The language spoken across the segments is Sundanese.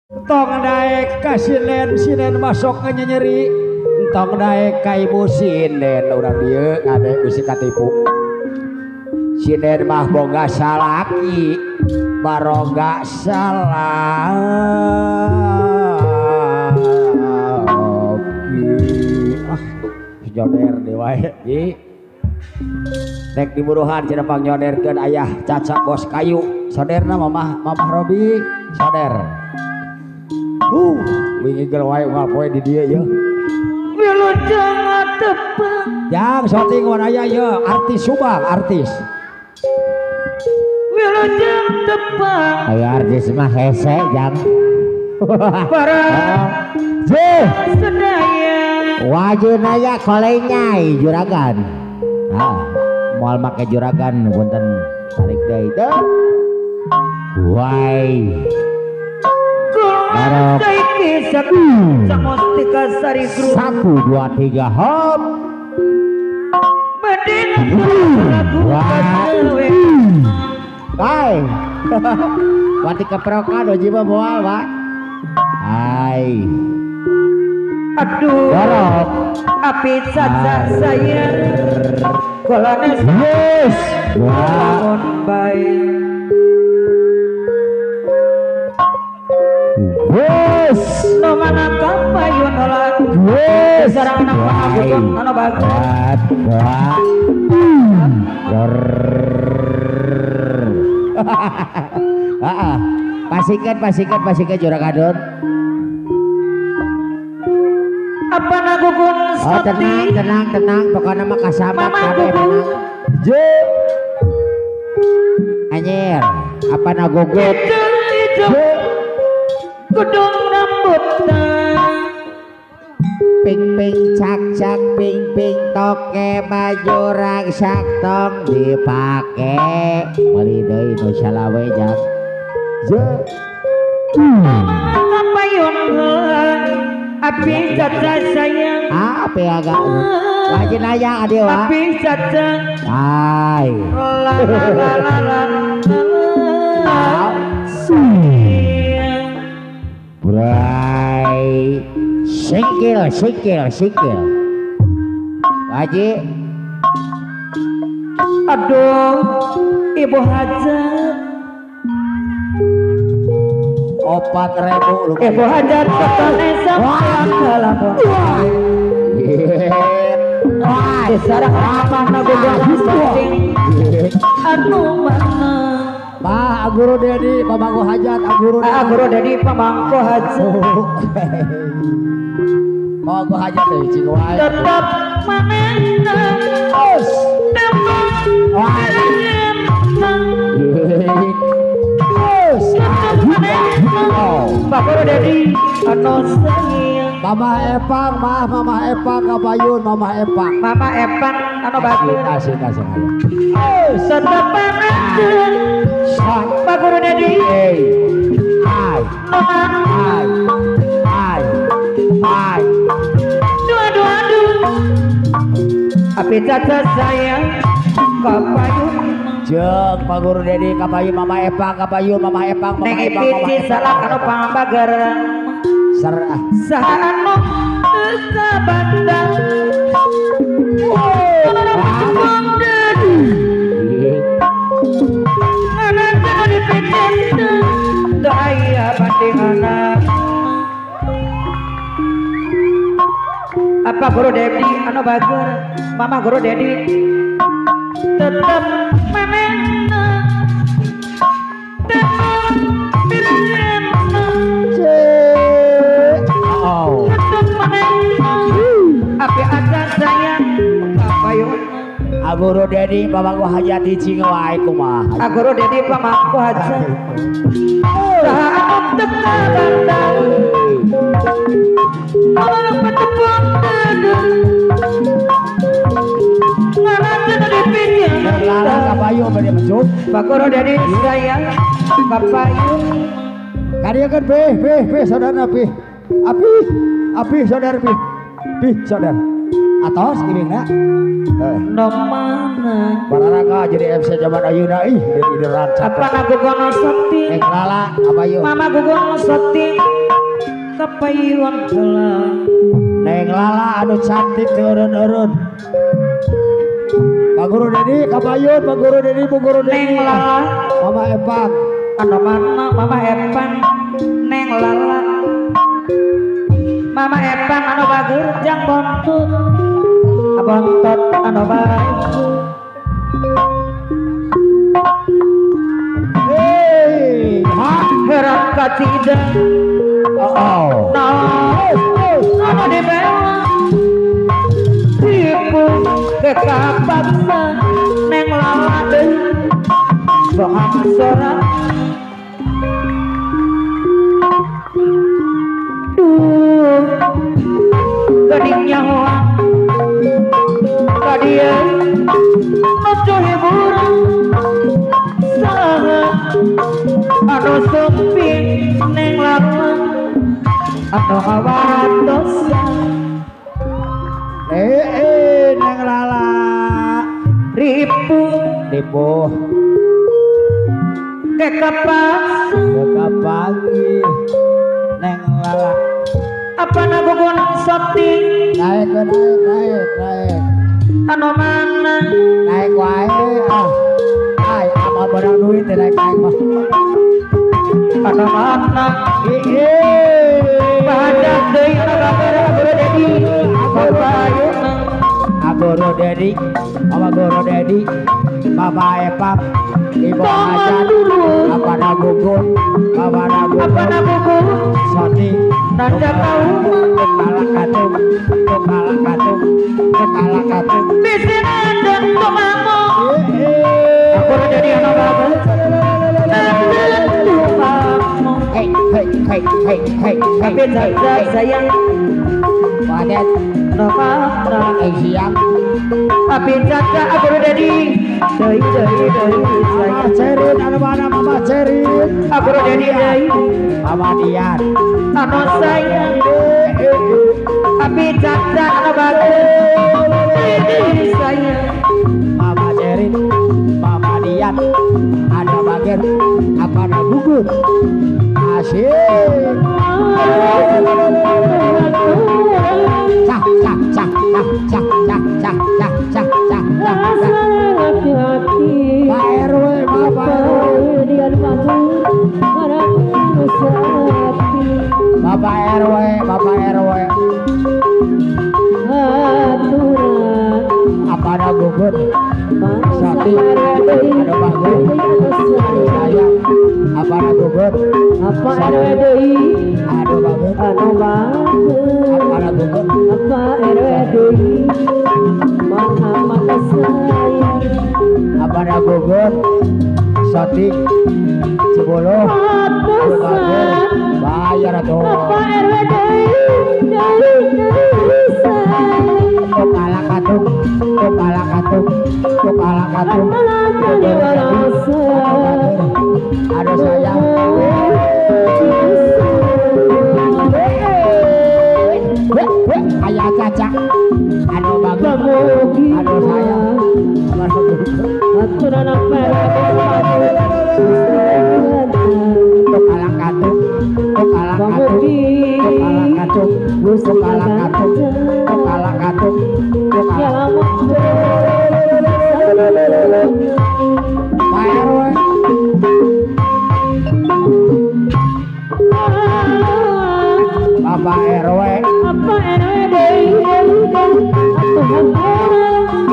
Tong daek ka sinden, sinden masuk ke nyeri. Tong daek ka ibu sinden urang dieu ngadek bisi katipu. Sinden mah boga salaki, baroga salaki. Ah, nyoder deui wae ji. Rek diburuhan cenah pangnyoderkeun ayah Caca bos kayu. Soderna mamah mamah Robi, soder. Wingi geul wae unggal poe di dieu yeuh. Wilujeng tepang. Jang syuting wan aya yeuh, artis Subang, artis. Wilujeng tepang. Aya artis mah hese jang. Para je sedaya. Wajib naya kolenya juragan. Ah, moal make juragan punten tarik deui teu. Wai. Satu, dua, tiga, hop. Hai. Wati keprokan oji mah moal, Pak. Hai. Aduh. Dorok. Api caca saya. Kolane. Yes. Wah. Baik. Yes. No mana kapayun olah. Yes. Sarang anak pangabukan anu bagus. Heeh. Pasikeun pasikeun pasikeun juragan. Apa nagugun oh, tenang tenang tenang pokoknya mah kasabat kabeh tenang. Je. Anjir, apa nagugun? Je. Gedung rambutan ping ping cak cak ping ping toke baju rangsak tong dipake meuli deui nu salawe jang je kapayun api caca sayang api agak wajib aya ade wa api caca ai la la la la la. Bray, sikil, sikil, sikil. Wajib. Aduh, ibu hajat. 4.000 lu. Ibu hajat ketone sampean kalapon. Wah, sareng mana gugun sing anu mana. Pak Guru Dedi pamangku hajat, Guru Dedi. Guru Dedi pamangku hajat. Pamangku hajat teh cing wae. Tetep manehna. Terus. Tetep manehna. Terus. Tetep manehna. Pak Guru Dedi anu sayang. Mama Epang, maaf Mama Epang kabayun Mama Epang. Mama Epang anu bagus. Asik asik asik. Tetep manehna. Pak Guru Dedi. Ai. Ai. Ai. Ai. Dua dua dua. Api caca sayang kapayun. Jeung Pak Guru Dedi kapayun Mama Epang kapayun Mama Epang Mama Neng Epang. Mama Ipin salah anu pambager. Ser ah. Saha anu teu bandang. Apa Guru Dedi anu bager Mama Guru Dedi tetep manehna tetep manehna oh tetep manehna api aja sayang kapayun Guru Dedi pamangku hajat cing wae kumaha Guru Dedi pamangku hajat saha anu teu kabandang Orang petepung deudeuh ngaranna dipinjam lala kapayun bade mecut Pak Guru Dedi sayang kapayun kadieukeun bih bih bih saudara bih api api saudara bih bih saudara atos ibingna no mana bararaga jadi MC zaman ayeuna ih dari rancak apa gugono soti lala apa yuk mama gugono soti Kapayun heula Neng Lala anu cantik teu eureun-eureun. Pak Guru Dedi kapayun, Pak Guru Dedi, Bu Guru Dedi. Neng Lala Mama Epan. Anu mana Mama Epan Neng Lala Mama Epan anu bager jang bontot bontot anu baik. Hei, ha heran kacida. Oh. Anu dibela tipu kekapaksa Neng Lala deui bohong sorang. Duh geuning nyawa ka dieu nuju hiburan saha anu sumping Neng Lala anu hawatos. Neng Lala ripu ripu kekapaksa kekapangi Neng Lala apa nagugun soti naik naik naik naik anu mana naik wae ah ai apa barang duit naik naik mah anu mana bahadak deui anu bager Guru Dedi Babayuna Guru Dedi Mama Guru Dedi Bapak Epap Ibu Hajat apa nagugun apa nagugun apa nagugun soti nanda tahu kepala katung kepala katung kepala katung bisi nanda tumamo Guru Dedi anu bager nanda tumamo. Hei hei hei hei hei tapi jaga sayang wadet no mana siang tapi caca Guru Dedi deui deui deui Mama Cerin anu mana Mama Cerin Guru Dedi deui Mama Dian anu sayang tapi caca anu bager deui sayang Mama Cerin Mama Dian ada bager apa ada gugur asik cah cah cah cah cah cah cah cah cah cah cah. Pak RW, Bapak RW, Bapak RW, Bapak RW. Apa ada gugur? Sati, ada bagus, saya. Apa ada gugur? Apa RW deui? Ada bagus, anu bagus. Apa ada gugur? Apa RW deui? Mana mana sayang. Apa ada gugur? Sati, sepuluh, bayar atuh. Apa RW deui? Deui deui sayang. Kepala katung, kepala katung, kepala katung. Ada sayang. Ayah caca, aduh bagus, aduh sayang. Kepala katung, kepala katung, kepala katung, kepala katung, kepala katung, kepala. Pak RW. Bapak RW. Apa RW deui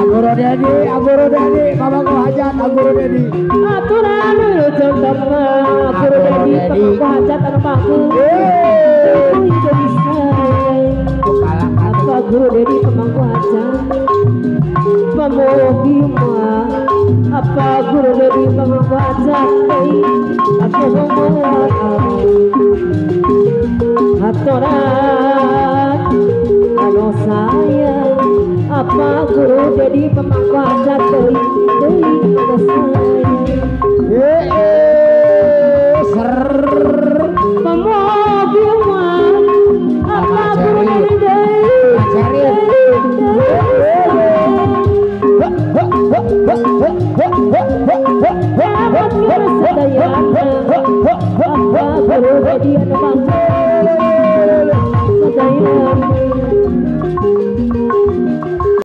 Aguro Dedi, Aguro Dedi, Bapak Hajat, Aguro Dedi. Aturan lucu sama Aguro Dedi, Bapak Hajat anu bagus. Apa Guru Dedi pemangku hajat? Pamogi mah. Apa Guru Dedi pemangku hajat? Aku ngomong. Aturan anu sayang. Apa Guru Dedi pemangku hajat deui deui pada sayang.